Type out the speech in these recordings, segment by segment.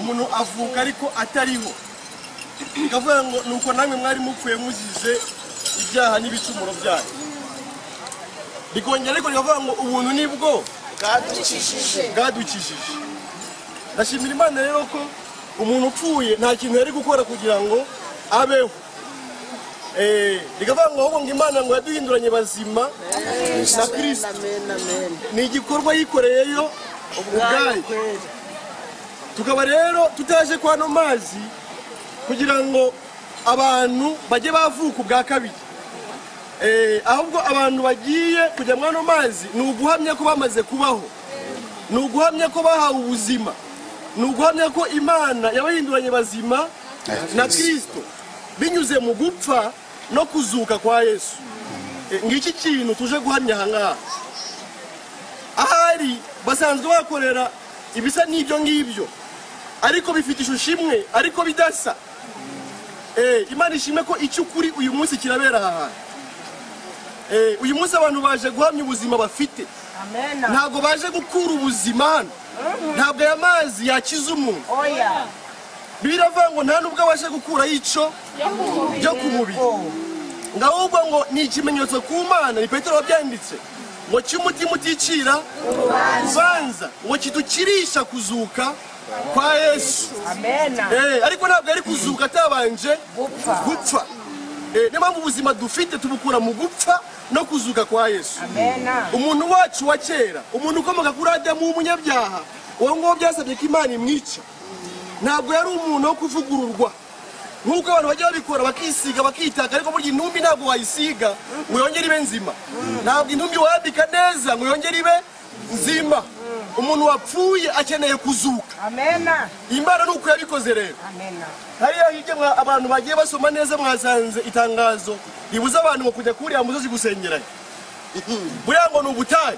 Umuntu avuka ariko atariho. Bikavuga ngo nuko namwe mwari mupfuye muzize ibyaha n'ibicumuro byanyu. Bikongera ariko bikavuga ngo ubuntu nibwo bwadukijije. Ndashimira Imana rero ko umuntu upfuye nta kintu yari gukora kugira ngo abeho. Bikavuga ngo ahubwo ngo Imana ngo yaduhinduranye bazima na Kristo. Ni igikorwa yikoreyeyo ubwayo. Tukaba rero tutaje kwa no mazi kugira ngo abantu bajye bavuka ubwa kabiri. Ahubwo abantu bagiye kujya muri ano mazi ni uguhamya ko bamaze kubaho, ni uguhamya ko bahawe ubuzima, ni uguhamya ko Imana yabahinduranye bazima na Kristo binyuze mu gupfa no kuzuka kwa Yesu. Ngiki kintu tuje guhamya aha ngaha. Ahari basanzwe bakorera ibisa n'ibyo ngibyo, ariko bifite ishusho imwe, ariko bidasa. Imana ishimwe ko icy'ukuri uyu munsi kirabera aha hantu. Uyu munsi abantu baje guhamya ubuzima bafite. Ntabwo baje gukura ubuzima hano. Ntabwo aya mazi yakiza umuntu. Biravuga ngo nta nubwo abasha gukura ico byo ku mubiri, ahubwo ngo ni ikimenyetso ku Mana. Ni Petero wabyanditse ngo cy'umutima uticira urubanza, ngo kidukirisha kuzuka kwa Yesu. Ariko ntabwo yari kuzuka atabanje gupfa. Niyo mpamvu ubuzima dufite tubukura mu gupfa no kuzuka kwa Yesu. Umuntu wacu wa kera, umuntu ukomoka kuri Adamu w'umunyabyaha, uwo nguwo byasabye ko Imana imwica. Ntabwo yari umuntu wo kuvugururwa nk'uko abantu bajya babikora, bakisiga bakitaka, ariko burya intumbi ntabwo wayisiga ngo yongere ibe nzima. Ntabwo intumbi wayambika neza ngo yongere ibe nzima. Umuntu wapfuye akeneye kuzuka. Imana ni uko yabikoze rero. Hariya hirya abantu bagiye basoma neza mwasanze itangazo ribuza abantu ngo kujya kuriya musozi gusengerayo. Buriya ngo ni ubutayu.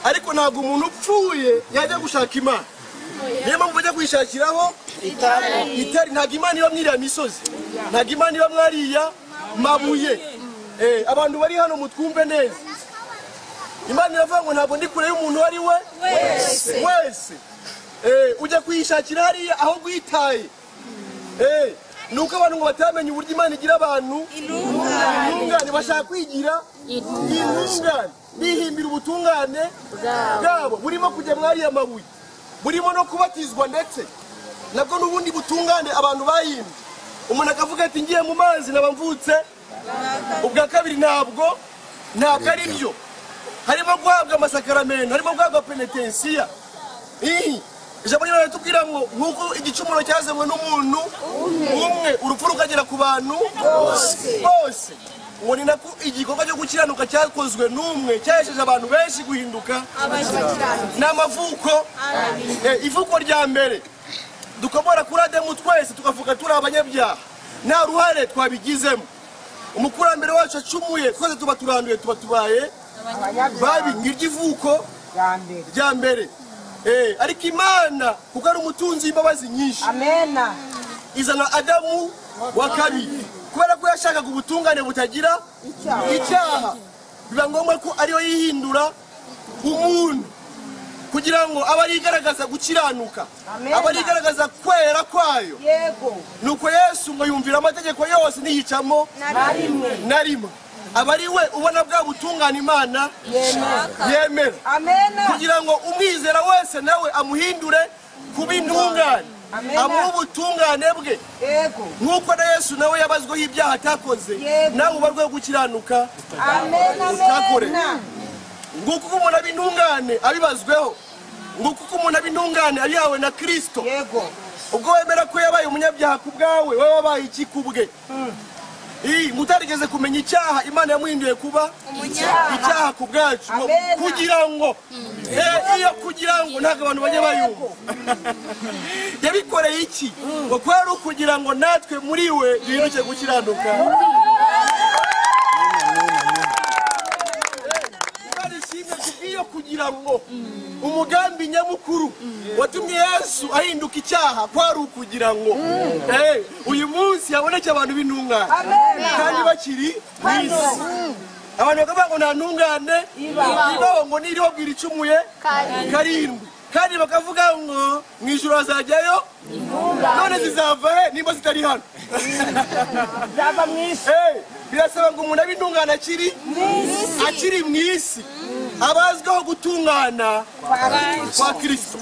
Ariko ntabwo umuntu upfuye yajya gushaka Imana. Niyo mpamvu bajya kuyishakiraho itari. Ntabwo Imana iba mwiriya misozi, ntabwo Imana iba mwariya mabuye. Abantu bari hano mutwumve neza. Imana iravuga ngo ntabwo ndi kure y'umuntu uwo ari we wese. Ujya kuyishakira hariya aho gwitaye. Nuko abantu ngo batamenye uburyo Imana igira abantu intungane, bashaka kwigira intungane, bihimbira ubutungane bwabo burimo kujya mwariya mabuye, burimo no kubatizwa, ndetse nabwo n'ubundi butungane abantu bayimbye. Umuntu akavuga ati ngiye mu mazi naba mvutse ubwa kabiri. Ntabwo ari byo. Harimo guhabwa amasakaramentu, harimo guhabwa penetensiya. Ijambo ry'Imana ritubwira ngo nk'uko igicumuro cyazanywe n'umuntu umwe, urupfu rukagera ku bantu bose, ngo ni nako igikorwa cyo gukiranuka cyakozwe n'umwe cyahesheje abantu benshi guhinduka n'amavuko. Ivuko rya mbere dukomora kuri Adamu, twese tukavuga turi abanyabyaha, nta ruhare twabigizemo. Umukurambere wacu acumuye, twese tuba turanduye, tuba tubaye babi. Ngiryo ivuko rya mbere. Ariko Imana kuko ari umutunzi w'imbabazi nyinshi, izana Adamu wa kabiri. Kubera ko yashakaga ubutungane butagira icyaha, biba ngombwa ko ariyo yihindura umuntu kugira ngo abe arigaragaza gukiranuka, abe arigaragaza kwera kwayo. Nuko Yesu ngo yumvira amategeko yose ntiyicamo na rimwe. Aba ari we ubona bwa butungane Imana yemera, kugira ngo umwizera wese nawe amuhindure kuba intungane, amuhe ubutungane bwe. Nk'uko na Yesu nawe yabazweho ibyaha atakoze, nawe ubarweho gukiranuka utakore. Nguko uko umuntu aba intungane abibazweho, nguko uko umuntu aba intungane abihawe na Kristo. Ubwo wemera ko yabaye umunyabyaha ku bwawe, wowe wabaye iki ku bwe? Mutarigeze kumenya icyaha, Imana yamuhinduye kuba icyaha ku bwacu, kugira ngo iyo kugira ngo ntabwo abantu bajye bayumva. Yabikoreye iki? Ngo kwari ukugira ngo natwe muri we duhinduke gukiranuka. Imana ishimwe kubw'iyo kugira ngo umugambi nyamukuru watumye Yesu ahinduka icyaha kwari ukugira ngo uyu munsi haboneke abantu b'intungane kandi bakiri mu isi. Abantu bakavuga ngo nta ntungane ibaho, ngo niriho bwira icumuye karindwi. Kandi bakavuga ngo mu ijuru hazajyayo none zizava he nimba zitari hano? Zava mu isi. Birasaba ngo umuntu abe intungane akiri mu isi, abazwiho gutungana kwa Kristo.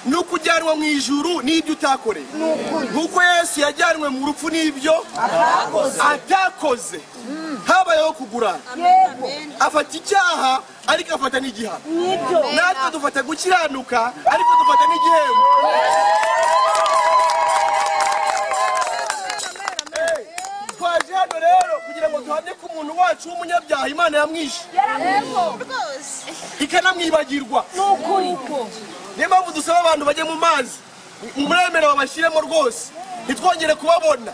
Ni ukujyanwa mu ijuru n'ibyo utakoreye, nk'uko Yesu yajyanwe mu rupfu n'ibyo atakoze. Habayeho kugurana, afata icyaha ariko afata n'igihano. Natwe dufata gukiranuka ariko dufata n'igihembo. Twaje hano rero kugira ngo duhamye ko umuntu wacu w'umunyabyaha Imana yamwishe ikanamwibagirwa. Niyo mpamvu dusaba abantu bajye mu mazi, muremere babashyiremo rwose, ntitwongere kubabona.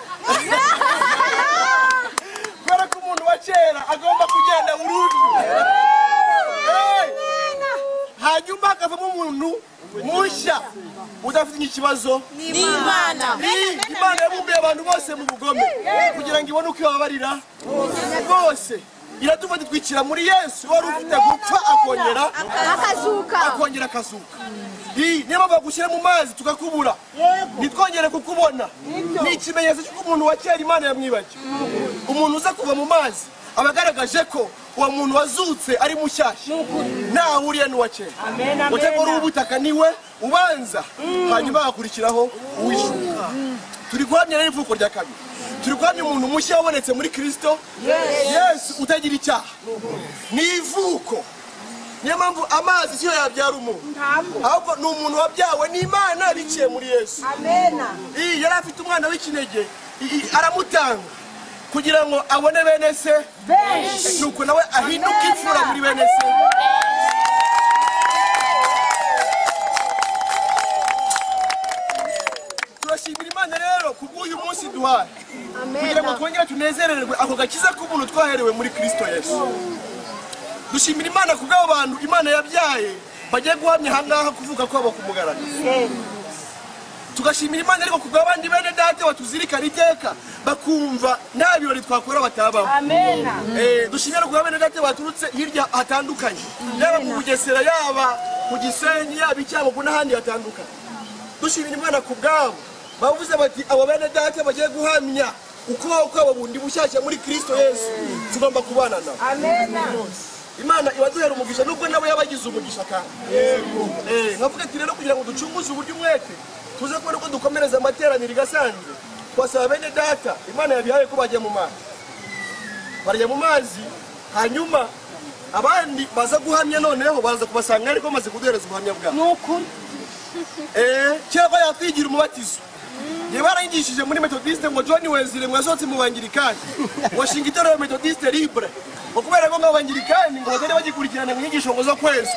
Kubera ko umuntu wa kera agomba kugenda burundu, hanyuma hakavamo umuntu mushya udafite ikibazo n'Imana. Imana yabumbiye abantu bose mu bugome kugira ngo ibone uko ibabarira bose. Iradufata itwikira muri Yesu wari ufite gupfa akongera akazuka. Niyo mpamvu bagushyira mu mazi tukakubura, ntitwongere kukubona. Ni ikimenyetso cy'uko umuntu wa kera Imana yamwibagiwe. Umuntu uza kuva mu mazi aba agaragaje ko uwo muntu wazutse ari mushyashya, ntawe uriye n'uwa kera. Utegura uw'ubutaka niwe ubanza, hanyuma hakurikiraho uw'ijuru. Turi guhamya rero ivuko rya kabiri, turi guhamya umuntu mushya wabonetse muri Kristo Yesu utagira icyaha. Ni ivuko. Niyo mpamvu amazi siyo yabyara umuntu, ahubwo ni umuntu wabyawe n'Imana biciye muri Yesu. Yari afite umwana w'ikinege, aramutanga kugira ngo abone bene se, nuko nawe ahinduke imfura muri bene se. Turashimira Imana rero kubw'uyu munsi duhaye, kugira ngo twongere tunezererwe ako gakiza k'ubuntu twaherewe muri Kristo Yesu. Dushimira Imana kubw'abo bantu Imana yabyaye bagiye guhamya aha ngaha kuvuga kwabo ku mugaragaro. Tugashimira Imana ariko kubw'abandi bene data batuzirikana iteka, bakumva nta birori twakora batabaho. Dushimira kubwa bene data baturutse hirya hatandukanye, yaba mu Bugesera, yaba mu Gisenyi, yaba i Cyangugu n'ahandi hatandukanye. Dushimira Imana kubwabo bavuze bati abo bene data bagiye guhamya ukubaho kwabo bundi bushyashya muri Kristo Yesu, tugomba kubana nabo. Imana ibaduhera umugisha nubwo nabo yabagize umugisha kandi. Nkavuga ati rero kugira ngo ducunguze uburyo umwete tuze kubona uko dukomereza amateraniro igasanzwe, twasaba bene data Imana yabihaye ko bajya mu mazi. Barajya mu mazi, hanyuma abandi baza guhamya, noneho baza kubasanga ariko bamaze kuduhereza ubuhamya bwabo. Kera ko yakwigira umubatizo, njye baranyigishije muri Methodiste ngo John Wesley mwasohotse mu Bangirikani, washinga itorero Methodiste Libre, ngo kubera ko ng'Abangirikani ngo batari bagikurikirana mu nyigisho ngo zo kwezi,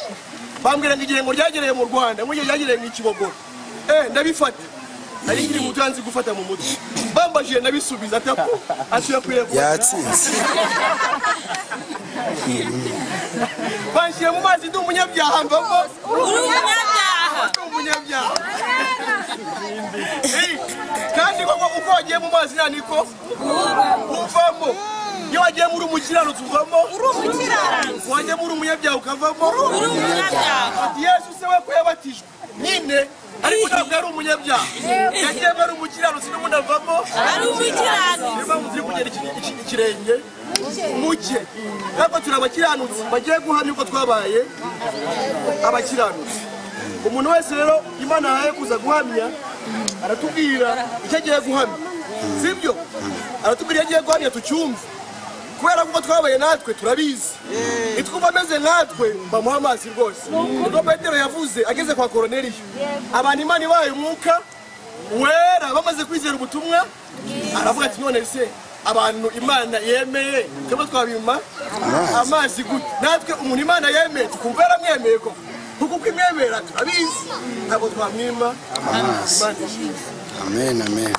bambwira ngo igihe ngo ryagereye mu Rwanda, ngo igihe ryagereye mu Kibogora. Ndabifata, nari nkiri muto nzi gufata mu mutwe, bambajije ndabisubiza atapo asuye yatsinze. Banshyira mu mazi ndi umunyabyaha, mvamo umunyabyaha. Kandi koko uko wagiye mu mazi niko uvamo. Iyo wagiye muri umukiranutsi uvamo, wagiye muri umunyabyaha ukavamo. Ati Yesu se we ko yabatijwe nyine, ariko ntabwo ari umunyabyaha, yagiye ari umukiranutsi n'ubundi avamo ari umukiranutsi. Niyo mpamvu turi kugera ikirenge muke, ntabwo turi abakiranutsi bagiye guhamya uko twabaye abakiranutsi. Umuntu wese rero Imana yahaye kuza guhamya, aratubwira icyo agiye guhamya, sibyo? Aratubwira icyo agiye guhamya tucyumve, kubera ko twabaye natwe turabizi. Nitwumva ameze nkatwe bamuha amazi rwose. Nibwo Petero yavuze ageze kwa Koroneliyo, abantu Imana ibaye umwuka wera bamaze kwizera ubutumwa, aravuga ati none se abantu Imana yemeye twebwe twabima amazi gute? Natwe umuntu Imana yemeye tukumva yaramwemeye koko, kuko uko imwemera turabizi, ntabwo twamwima amazi. Amen, amen.